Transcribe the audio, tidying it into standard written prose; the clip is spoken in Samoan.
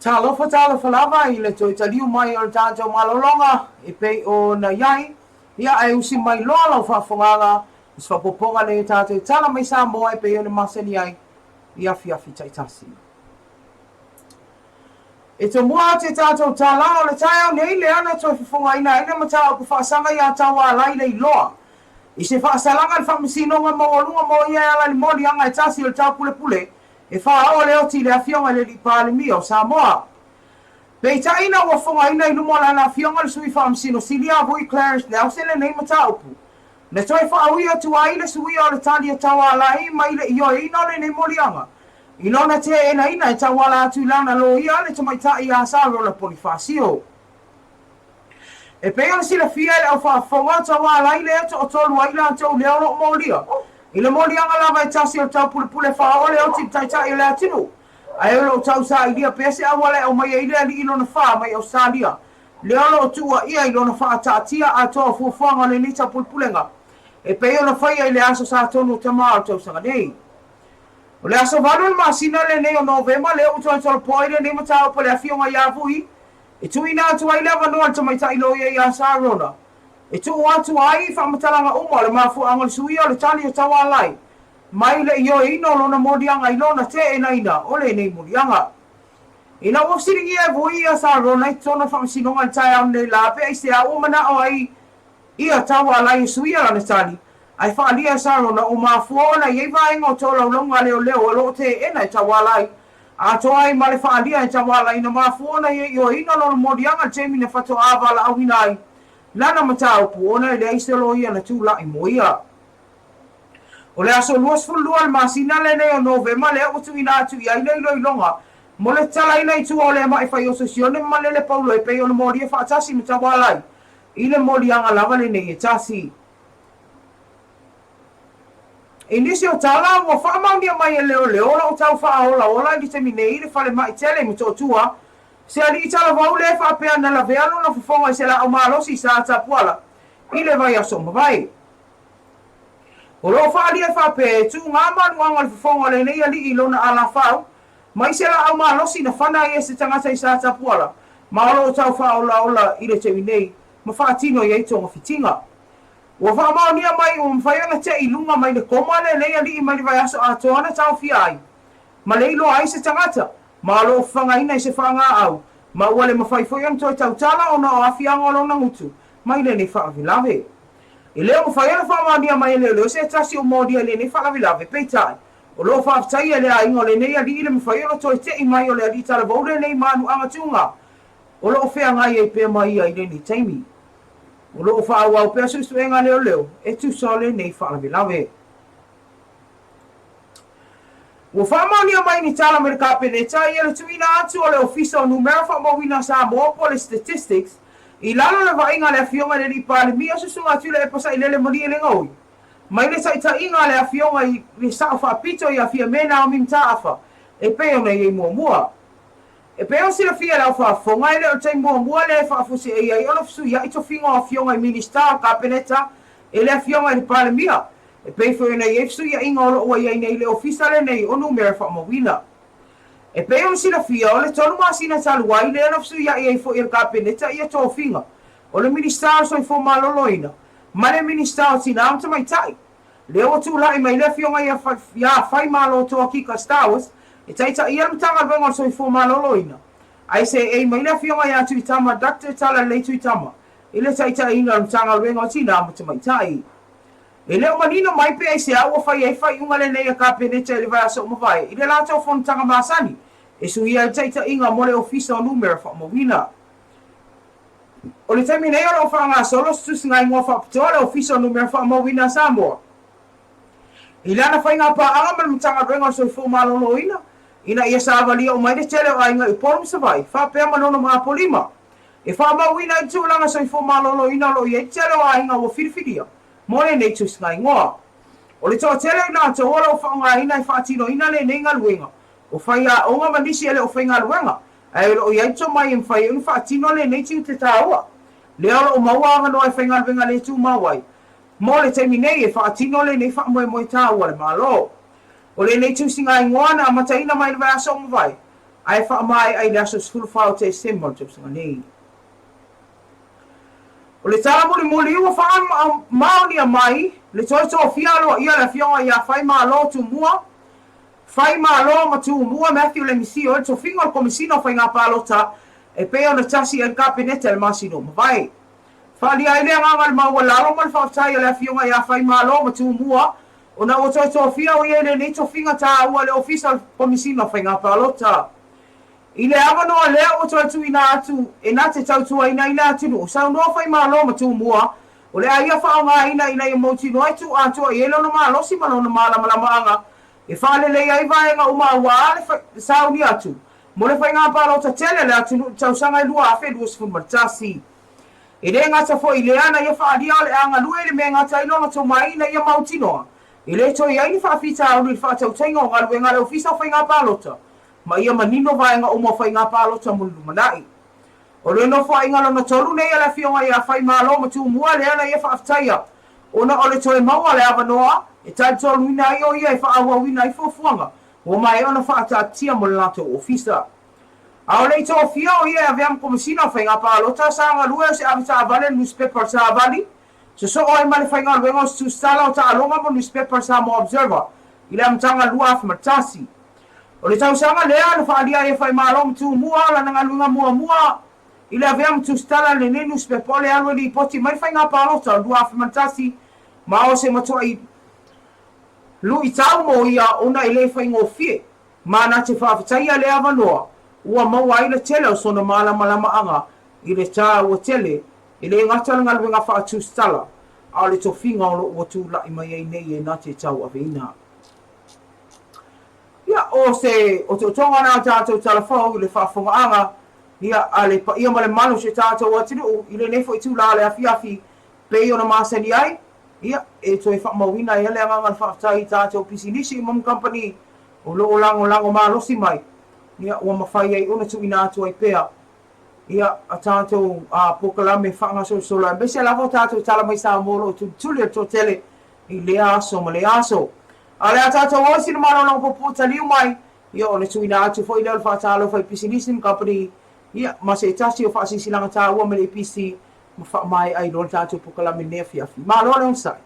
Talofa talofa lava i le toe taliu mai o le tatou malologa e pei ona i ai, ia ae usi mai loa lau faafofogaaga i se faaopoopoga nei o tatou tala mai Samoa e pei ona masani ai i afiafi taitasi. E tomua atu i tatou tala o le taeao nei lea na toe fofogaina ai le mataupu faasaga iā Taualai Leiloa i se faasalaga i le Faamasinoga Maualuga mo ia e ala i le moliaga e tasi o le taupulepule e faaoo le oti i le Afioga i le Alii Palemia o Samoa. Peitai ina ua fofogaina i luma o lana Afioga le Sui Faamasino Sili a Vui Clarence Nelson lenei mataupu, na toe faaui atu ai le suia o le tali a Taualai mai le ioeina o lenei moliaga i lona teenaina e tauala atu i lana loia le tamaitai ia Sarona Ponifasio. E pei ona silafia e le au faafofoga, tauala ai lea e toatolu ai latou lea o lo o molia i le moliaga lava e tasi o le taupulepule faaoo le oti i le taitai o le atunuu, ae o lo o tausailia pea se auala e aumai ai le alii lona fa mai Ausetalia lea o lo o tuuaia i lona faataatia atoa o fuafuaga o lenei taupulepulega e pei ona faia i le aso Satonu o Tamā o le tausaga nei. O le aso 8 o le masina lenei o Novema lea ua toe tolopoa ai lenei mataupu a le Afioga ia Vui e tuuina atu ai le avanoa i le tamaitai loia ia Sarona e tuu atu ai i faamatalaga uma o le mafuaaga o le suia o le tali o Taualai mai le ioeina o lona moliaga i lona teenaina o lenei moliaga. Ina ua fesiligia e Vui ia Sarona i totonu o le faamasinoga i le taeao nei la pe aisea ua manao ai Ia Taualai e suia lana tali, ae faaalia e Sarona ua mafua ona i ai vaega o tolaulauga a leoleo o lo o teena e Taualai, atoa ai ma le faaalia e Taualai na mafua ona ia ioeina lona moliaga i le taimi na faatoa valaauina ai lana mataupu ona e leai se loia na tulai mo ia. O le aso 22 o le masina lenei o Novema lea ua tuuina atu i ai le iloiloga mo le tatalaina i tua o le Ama'i Faioso Sione ma Malele Paulo e pei ona molia faatasi ma Taualai I le moliaga lava lenei e tasi. I nisi o tala, ua faamaonia mai e leoleo o lo o tau faaolaola i le taimi nei i le falemai tele i Motootua se alii talavou lea e faapea na lavea lona fofoga i se laau malosi i Satapuala i le vaiaso o mavae. O lo o faaalia e faapea e tuga maluaga o le fofoga o lenei alii i lona alafau mai se laau malosi na fana ai e se tagata i Satapuala ma o lo o tau faaolaola i le taimi nei ma faatino i ai togafitiga. Ua faamaonia mai ua mafai ona tei i luga mai le koma lenei alii mai le vaiaso atoa na taofia ai ma le iloa ai se tagata ma o lo o fafagaina i se faagaau ma ua le mafai foi ona toe tautala ona o aafiaga o lona gutu mai lenei faalavelave. E le o mafai ona faamaonia mai e leoleo se tasi o molia i lenei faalavelave, peitai, o lo o faafetaia e le aiga o lenei alii le mafai ona toe tei mai o le alii talavou lenei manuaga tuga o lo o feagai ai pea ma ia i lenei taimi. O lo o faaauau pea suesuega leoleo e tusa o lenei faalavelave. Ua faamaonia mai ni tala mai le Kapeneta ia le tuuina atu o le Ofisa o Numera Faamauina a Samoa po o le Statistics i lalo o le vaaiga a le Afioga i le Alii Palemia Susuga Tuilaepa Sailele Malielegaoi mai le taitaiga a le Afioga i le Sao Faapito ia Fiame Naomi Mataafa e pei ona i ai muamua. E pei ona silafia e le au faafofoga, e le o le taimi muamua lea e faafuaseia ai ona fesuiai tofiga o Afioga i Minisita o le Kapeneta e le Afioga i le Palemia, e pei foi ona i ai fesuiaiga o lo o ua i ai nei le Ofisa lenei o Numera Faamauina. E pei ona silafia, o le tolu masina talu ai lea na fesuiai ai foi e le Kapeneta ia tofiga o le Minisita o le Soifua Maloloina ma le Minisita o Tina ma Tamaitai. Lea ua tulai mai le Afioga ia Faimalo Toakika Stowers e taitaia le Matagaluega o le Soifua Maloloina, ae seei mai le Afioga ia Tuitama Doctor Talalelei Tuitama i le taitaiina o le Matagaluega o Tina ma Tamaitai. E le o manino mai pe aisea ua fai ai faaiuga lenei a Kapeneta i le vaiaso o mavae i le latou fonotaga masani e suia ai le taitaiga mo le Ofisa o Numera Faamauina. O le taimi nei o lo o faagasolo se tusiga igoa faapitoa a le Ofisa o Numera Faamauina a Samoa i lana faiga paaga ma le Matagaluega o le Soifua Maloloina ina ia savalia uma ai le tele o aiga i Upolu ma Savaii faapea Manono ma Apolima e faamauina ai le tulaga soifua maloloina o lo o i ai le tele o aiga ua filifilia mo lenei tusiga igoa. O le toatele o i latou o lo o faaaogaina e faatinoina lenei galuega o faiaoga ma nisi e le o faigaluega ae o lo o i ai le tomai e mafai ai ona faatino lenei tiute taua lea o lo o maua avanoa e faigaluega le tumau ai mo le taimi nei e faatino lenei faamoemoe taua a le Malo. O lenei tusiga igoa na amataina mai le vaiaso o mavae. ae faamaea i le aso 14 o Tesema o le tausaga nei. O le tala mulimuli ua faamaonia mai le toe tofia aloaia o le Afioga ia Faimalo Tumua Faimalo ma Tumua Matthew Lemisio i le tofiga o le Komesina o Faiga Palota e pei ona tasi ai le Kapeneta i le masina ua mavae. Faaalia ai le agaga o le maualalo ma le faafetai a le Afioga ia Faimalo ma Tumua ona ua toe tofia o ia i lenei tofiga taua i le Ofisa o le Komesina o Faiga Palota. I le avanoa lea ua toe tuuina atu e na te tautuaina i le atunuu, saunoa Faimalo ma Tumua, o le a ia faaaogaina ina ia mautinoa e tuu atoa i ai lona malosi ma lona malamalamaaga e faalelei ai vaega uma aua le sauni atu mo le faiga palota tele a le atunuu i le tausaga e 2021. E le gata foi i lea na ia faaalia o le a galue i le mea e gata ai lona tomai ina ia mautinoa e le toe i ai ni faafitauli i le faatautaiga o galuega a le Ofisa o Faiga Palota ma ia manino vaega uma o faiga palota mo le lumanai. O le nofoaiga lona tolu nei a le Afioga ia Faimalo ma Tumua lea na ia faafetaia ona o le toe maua o le avanoa e talitoluina ai o ia e faaauauina ai fuafuaga ua maea ona faataatitia mo le latou ofisa. A o le i tofia o ia e avea ma Komesina o Faiga Palota, sa galue o se avetaavale i le nusipepa o le Savali, sosoo ai ma le faigaluega o se tusitala o taaloga mo le nusipepa o le Samoa Observer i le amataga 2001. O le tausaga lea na faaalia ai e Faimalo ma Tumua lana galuega muamua i le avea ma tusitala i lenei nusipepa o le alu e lipoti mai le faiga palota o le 2001 ma o se matuai luitau mo ia ona e le faigofie ma na te faafetaia lea avanoa ua maua ai le tele o sona malamalamaaga i le taua tele e le gata le galuega faatusitala a o le tofiga o lo o ua tulai mai ai nei e na te tauaveina. Ia, o se otootoga na o tatou tala fou i le faafofogaaga, ia, a le paia ma le malu o si o tatou atunuu i lenei foi itula o le afiafi, pei ona masani ai, ia, e toe faamauina ai le agaga o le faafetai i tatou pisinisi ma kamupani o lo o lagolago malosi mai, ia, ua mafai ai ona tuuina atu ai pea, ia, a tatou polokalame faagasolosolo, aemaise lava o tatou tala mai Samoa o lo o tulituli e le toatele i lea aso ma lea aso. A o le a tatou o i sina malologa puupuu taliu mai, ia o le tuuina atu foi lea o le faatalofa i pisinisi ma kamupani, ia, ma se tasi o faasilasilaga taua mai le APC ma faamaea ai loa le tatou polokalame i lenei afiafi. Malo le onosai.